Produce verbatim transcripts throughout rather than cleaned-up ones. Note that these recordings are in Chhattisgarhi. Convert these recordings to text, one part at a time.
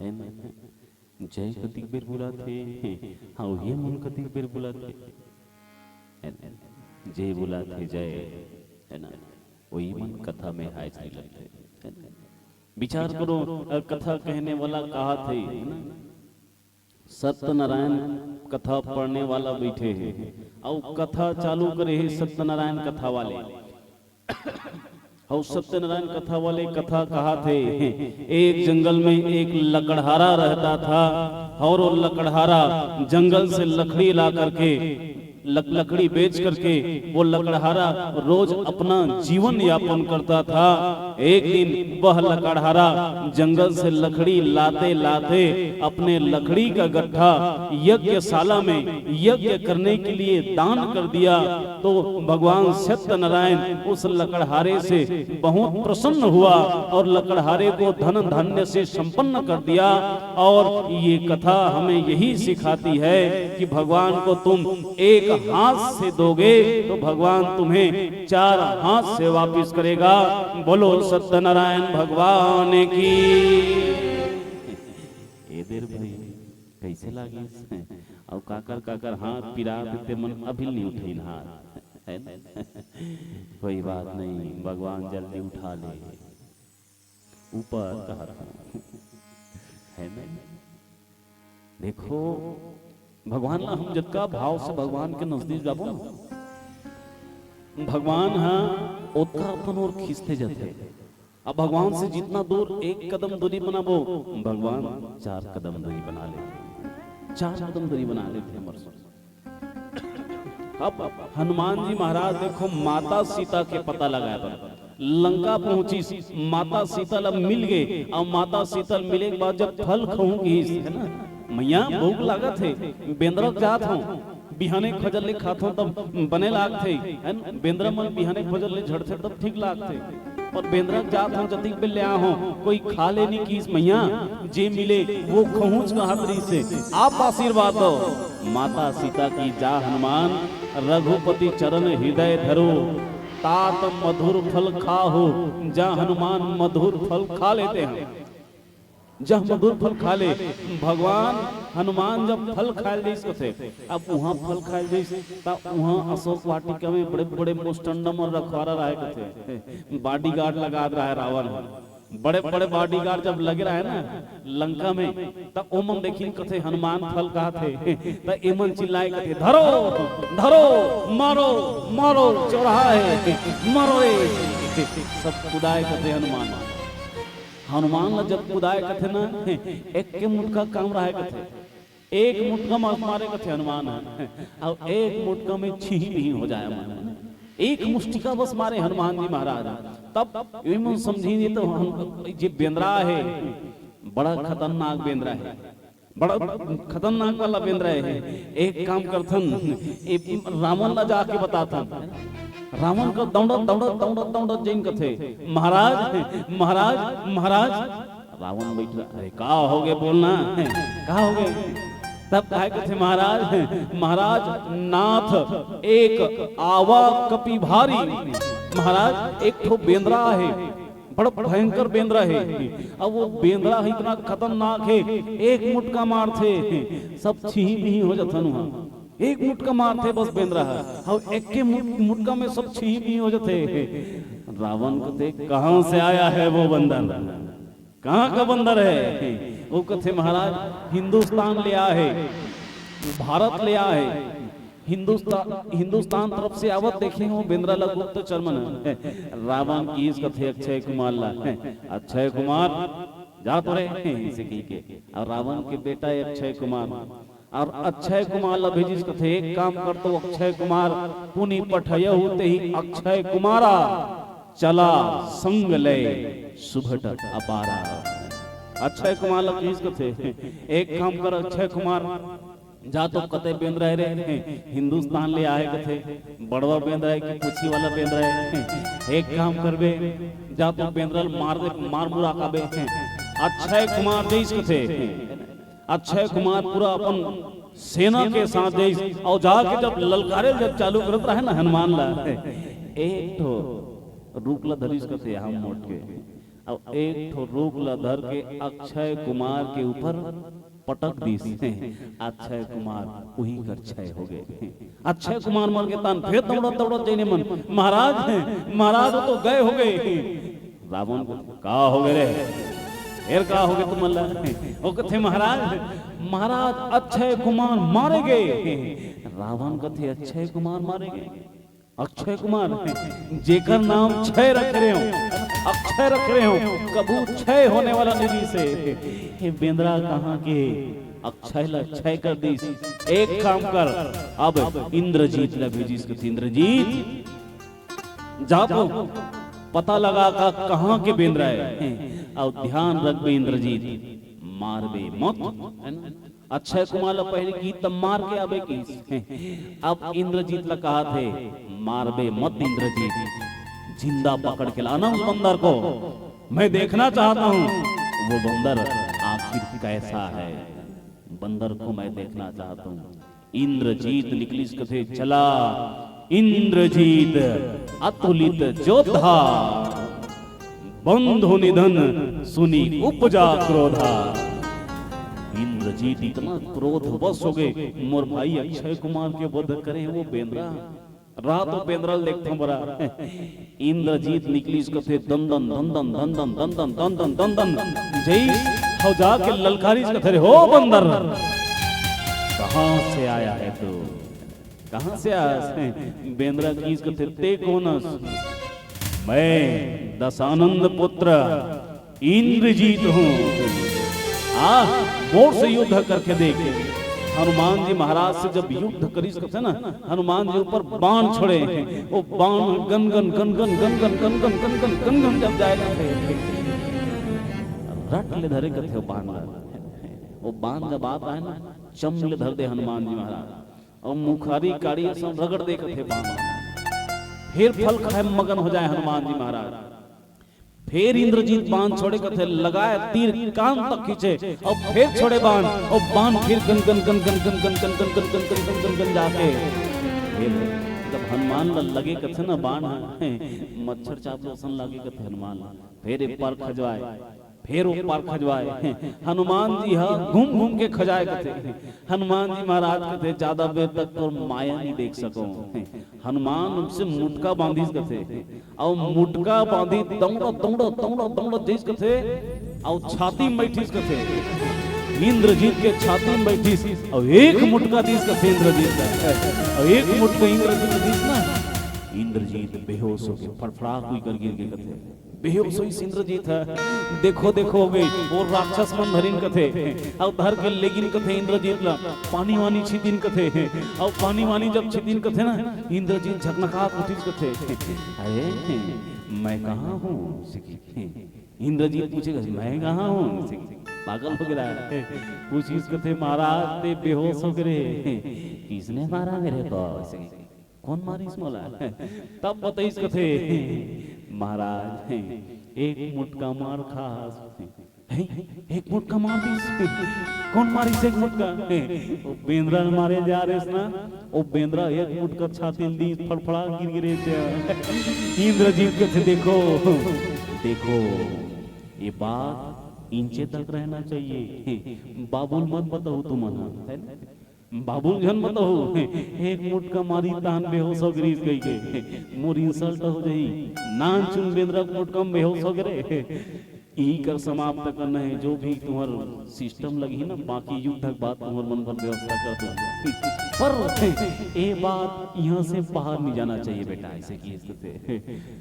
है ना? जय कतिक बेर बुलाथे, हाँ, ये मन कतिक बेर बुलाथे, है ना? जय बुलाथे, जय, है ना? वही मन कथा में हाजिरी लगथे, है ना? विचार करो, अ, कथा कहने वाला कहा थे, है ना? सत्यनारायण कथा पढ़ने वाला बैठे हे, अउ कथा चालू करे हे सत्यनारायण कथा वाले। अउ सत्यनारायण कथा वाले कथा कहा थे, एक जंगल में एक लकड़हारा रहता था, और वो लकड़हारा जंगल से लकड़ी ला करके, लक-, लकड़ी बेच करके वो लकड़हारा रोज अपना जीवन यापन करता था। एक दिन वह लकड़हारा जंगल से लकड़ी लाते लाते अपने लकड़ी का गट्ठा यज्ञशाला में यज्ञ करने के लिए दान कर दिया। तो भगवान सत्यनारायण उस लकड़हारे से बहुत प्रसन्न हुआ और लकड़हारे को धन धान्य से संपन्न कर दिया। और ये कथा हमें यही सिखाती है कि भगवान को तुम एक हाथ से दोगे तो भगवान तुम्हें चार हाथ से वापिस करेगा। बोलो सत्यनारायण भगवान की। ए देर भाई, कैसे लागिस? अउ काकर काकर हाथ पिरात हे, ते मन अभी नहीं उठइन हाथ, है ना? कोई बात नहीं, भगवान जल्दी उठा ले। ऊपर कहत हूँ, है ना? देखो, भगवान ला हम जतका भाव से भगवान के नजदीक जाबो ना, भगवान ह ओतका अपन ओर खींचते जाथे। अब भगवान से जितना दूर एक कदम दूरी बनाबो, भगवान चार कदम दूरी बना लेथे, चार कदम दूरी बना लेथे हमर से। अब हनुमान जी महाराज देखो, माता सीता के पता लगाए बर लंका पहुंचिस, माता सीता ला मिल गे। अउ माता सीता ला मिले के बाद जब फल खाहूं किहिस, है ना, मैया भूख लागत हे, बेंदरा जात हूं, बिहाने फजर ले खाथों तब बने लागथे, है ना? बेंदरा मन बिहाने फजर ले झड़थे तब ठीक लागथे। पर बेंदरा जात हूं, जतिक बेर ले आए हूं, कोई खा ले नहीं किहिस मैया, जे मिले वो खाहूंच कहत रहिस हे। आप आशीर्वाद दो। माता सीता की जा हनुमान, रघुपति चरण हृदय धरो, तात मधुर फल खाहु, जा हनुमान मधुर फल खा लेते हैं। जह मधुर फल खा ले। भगवान हनुमान जब फल खायल जइस कथे, अब उहाँ फल खायल जइस, त उहाँ अशोक वाटिका में बड़े-बड़े मुस्टंडम अउ रखवारा रहे कथे, bodyguard लगात रहे रावण ह। बड़े-बड़े bodyguard जब लगे रहे ना लंका में, त ओमन देखिन कथे हनुमान फल खात हे, त एमन चिल्लाए कथे, "धरो, धरो, मारो, मारो, चौराहा हे, मारो ए।" सब कुदाए कथे हनुमान। हनुमान ला जब कुदाए कथे ना, एक के मुटका काम रहे कथे, एक मुटका म मारे कथे हनुमान ह, अउ एक मुटका में छीही बिही हो जाए मन। एक मुष्टिका बस मारे हनुमान जी महाराज, तब एमन समझी नहीं तो हम, जे बेंदरा हे, बड़ा खतरनाक बेंदरा हे, बड़ा खतरनाक वाला बेंदरा हे। एक काम करथन, ए रावण ला जाके बताथन। रावण का दौड़त, दौड़त, दौड़त, दौड़त जइन कथे, "महाराज, महाराज, महाराज।" रावण बैठ रहा, "अरे, का होगे, बोलना, का होगे?" तब कहे कथे, "महाराज, महाराज, नाथ एक आवा कपि भारी।" महाराज, एक ठो बेंदरा हे, बड़ा भयंकर बेंदरा हे। अब वो बेंदरा ह इतना खतरनाक हे, एक मुटका मारथे, सब छीही बिही हो जाथन उहाँ। एक मुटका मारथे बस बेंदरा ह, अउ एक के मु-, मुटका में सब छीही बिही हो जाथे। रावण कथे, "कहाँ से आया है वो बंदर? कहाँ का बंदर है?" वो कथे, "महाराज, हिंदुस्तान ले आए हे, भारत ले आए हे।" हिंदुस्तान, हिंदुस्तान तरफ से आवत देखे हो बेंदरा ला गुप्तचर मन। रावण किहिस कथे अक्षय कुमार ला, "अक्षय कुमार, जा तो रे," इसे कही के। अउ रावण के बेटा हे अक्षय कुमार, अउ अक्षय कुमार ला भेजिस कथे, "एक काम कर तो अक्षय कुमार, पुनि पठयहु तेहि अक्षय कुमारा, चला संग ले सुभट अपारा।" अक्षय कुमार ला भेजिस कथे, "एक काम कर अक्षय कुमार, जा तो कते बेंदरा हे रे, हिंदुस्तान ले आए कथे, बड़वा बेंदरा हे कि पूछी वाला बेंदरा हे, एक काम करबे, जा तो बेंदरा ल मार दे, मार मुरा काबे।" अक्षय कुमार जइस कथे, अक्षय कुमार पूरा अपन सेना के साथ जइस, अउ जाके जब ललकारे जब चालू करत रहे ना हनुमान ला, एक ठो रूख ला धरिस कथे, हम मोट के अउ एक ठो रूख ला धर के अक्षय कुमार के ऊपर पटक दिस। अक्षय कुमार उही कर क्षय हो गए। अक्षय कुमार मर के तान फेर दौड़त दौड़त जइने मन, "महाराज, महाराज, वो तो गए हो गए।" रावण कथे, "का हो गए रे? फेर का हो गए तुमन ला?" वो कथे, "महाराज, महाराज, अक्षय कुमार मारे गए।" रावण कथे, "अक्षय कुमार मारे गए?" अक्षय कुमार, जेकर नाम क्षय रखे रहे हो, अक्षय रखे रहे हो, कभू क्षय होने वाला नहीं से। हे बेंदरा, कहाँ के अक्षय ला क्षय कर दिस। एक काम कर, अब इंद्रजीत ला भेजिस कथे, "इंद्रजीत, जा तो पता लगा का कहाँ के बेंदरा है, अउ ध्यान रखबे इंद्रजीत, मारबे मत, है ना?" अक्षय कुमार ला पहले गीत त मार के आबे किस। अब इंद्रजीत ला कहा थे, "मारबे मत इंद्रजीत, जिंदा पकड़ के लाना उस बंदर को, मैं देखना चाहता हूँ वो बंदर आखिर कैसा है, बंदर को मैं देखना चाहता हूँ।" इंद्रजीत निकलिस कथे, "चला इंद्रजीत अतुलित जोधा, बंधु निधन सुनि उपजा क्रोधा।" इंद्रजीत इतना क्रोधवश हो गए, "मोर भाई अक्षय कुमार के वध करे वो बेंदरा, रात वो बेंदरा ल देखथों बरा।" इंद्रजीत निकलिस कथे, दन दन, दन दन, दन दन, दन दन, दन दन, दन दन, जइस हव जाके ललकारिस कथे, "रे हो बंदर, कहाँ से आया है तू? कहाँ से आया है?" बेंदरा किस कथे, "ते कोन अस?" "मैं दशानंद पुत्र इंद्रजीत हूँ। आ, मोर से युद्ध करके देख।" हनुमान जी महाराज से जब युद्ध करिस कथे ना, हनुमान जी ऊपर बाण छोड़े, वो बाण gun gun, gun gun, gun gun, gun gun, gun gun, gun gun जब जाए कथे, रट ले धरे कथे वो बाण ला। वो बाण जब आता है ना, चम ले धर दे हनुमान जी महाराज, अउ मुखारी काड़ी असन रगड़ दे कथे बाण। फिर फल खाए में मगन हो जाए हनुमान जी महाराज। फिर इंद्रजीत बाण छोड़े कथे, लगाए तीर कान तक खींचे, अउ फिर छोड़े बाण, अउ बाण फिर gun gun gun gun gun gun gun gun gun gun gun gun gun जाके, फिर जब हनुमान ल लगे कथे ना बाण ह, मच्छर चाप लो असन लगे कथे हनुमान ल, फिर एक बार खजवाए, फिर एक बार खजवाए। हनुमान जी ह घूम घूम के खजाए कथे। हनुमान जी महाराज कथे, "ज्यादा बेर तक तोर माया नहीं देख सको।" हनुमान उनसे मुटका बांधिस कथे, अउ मुटका बांधी दौड़ा दौड़ा दौड़ा दौड़ा जइस कथे, अउ छाती में बैठिस कथे, इंद्रजीत के छाती में बैठिस, अउ एक मुटका दिस कथे इंद्रजीत ला, अउ एक मुटका इंद्रजीत दिस ना, इंद्रजीत बेहोश होके फड़फड़ा कोई कर गिर के कथे, बेहोश होइस इंद्रजीत ह। "देखो, देखो," हो गई, वो राक्षस मन धरिन कथे, अउ धर के लेगिन कथे इंद्रजीत ला, पानी वानी छितिन कथे, अउ पानी वानी जब छितिन कथे ना, इंद्रजीत झकनकात उठिस कथे, "अरे, मैं कहाँ हूँ?" इंद्रजीत पूछे, "मैं कहाँ हूँ?" पागल हो गया है। पूछिस कथे, "महाराज, ते बेहोश हो गए।" "किसने मारा मेरे को?" कोन मारिस मोला? तब बतइस कथे, "महाराज, एक मुटका मार खास।" "हैं? एक मुटका मार दिस? कोन मारिस एक मुटका?" "वो बेंदरा ल मारे जा रेहेस ना, वो बेंदरा एक मुटका छाती ल दिस, फड़फड़ा गिर गिरे।" इंद्रजीत कथे, "देखो, देखो, ये बात इंचे तक रहना चाहिए। बाबू ल मत बताओ तुमन, है ना?" बाबू झन बताओ, एक मुटका मारी तान बेहोश हो गिरिस कहिके, मोर insult हो जाही। नानचुन बेंदरा के मुटका में बेहोश हो गे रे। इही कर समाप्त करना है, जो भी तुम्हार system लगही ना, बाकी युद्ध के बाद तुम्हार मन भर व्यवस्था कर दूँ। पर ए बात यहाँ से बाहर नहीं जाना चाहिए बेटा, ऐसे कि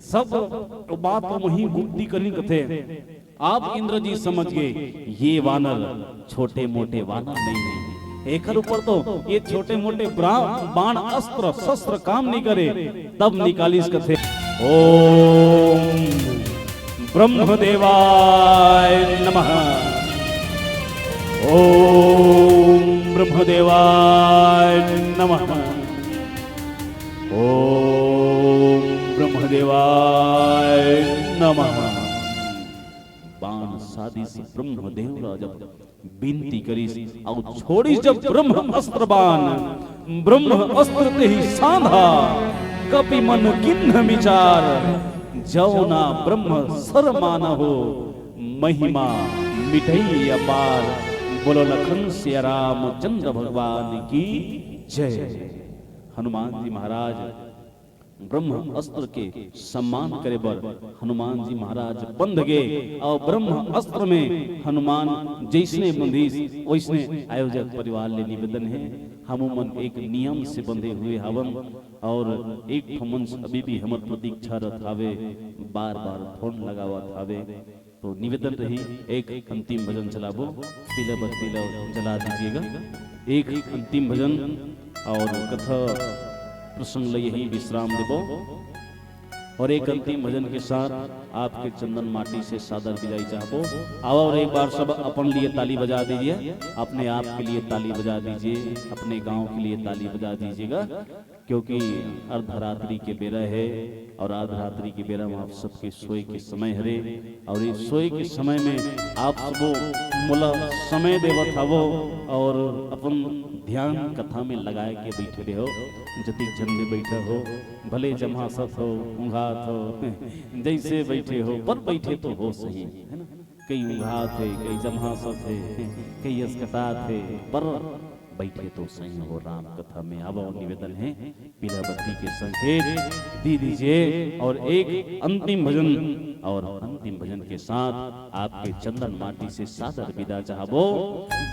सब बात तो वहीं गुप्ती करनी कथे। आप इंद्रजीत समझ गए, ये वानर छोटे मोटे वानर नहीं है। एकर ऊपर तो ये छोटे मोटे ब्रा-, बाण अस्त्र शस्त्र काम नहीं करे। तब निकालिस कथे, "ओम ब्रह्मदेवाय नमः, ओम ब्रह्मदेवाय नमः, ओम ब्रह्मदेवाय नमः।" बाण साधिस ब्रह्मदेव ला जब बिनती करिस अउ छोड़िस जब ब्रह्म अस्त्र बाण, ब्रह्म अस्त्र तेहि सांधा, कपि मन कीन्ह बिचार, जौना ब्रह्म सर मानहो, महिमा मिटई अपार। बोलो लखन सिया रामचंद्र भगवान की जय। हनुमान जी महाराज ब्रह्म अस्त्र के सम्मान करे बर हनुमान जी महाराज पंथ गे, अउ ब्रह्म अस्त्र में हनुमान जैसने बंधिस वैसने आयोजक परिवार ले निवेदन हे, हमू मन एक नियम से बंधे हुए हवन अउ एक ठो मंच अभी भी हमर प्रतीक्षा रथ हावे, बार बार फोन लगावत हावे। तो निवेदन रही, एक अंतिम भजन चलाबो, पीला बत्ती ला जला दीजिएगा। एक अंतिम भजन अउ कथा प्रसंग ला यही विश्राम देबो अउ एक अंतिम भजन के साथ आपके चंदन माटी से सादर विदाई चाहबो। अउ एक बार सब अपन लिए ताली बजा दीजिए, अपने आप के लिए ताली बजा दीजिए, अपने गांव के लिए ताली बजा दीजिएगा, क्योंकि अर्धरात्रि के बेरा हे अउ अर्धरात्रि के बेरा में आप सबके सोए के समय हरे अउ ये सोए के समय में आप सबो मोला समय देवत हवो अउ अपन ध्यान कथा में लगाए के बैठे रहो। जतिक झन में बैठे हो, भले जम्हासत हो, ऊंघात हो, जैसे बैठे हो, पर बैठे तो हो सही, है ना? कई ऊंघात हे, कई जम्हासत हे, कई असकटात हे, पर बैठे तो सही हो। राम कथा में आवो, निवेदन हे, पीला बत्ती के संकेत दे दीजिए अउ एक अंतिम भजन अउ अंतिम भजन के साथ आपके चंदन माटी से सादर विदा चाहबो।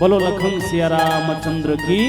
बोलो लखन सिया रामचंद्र की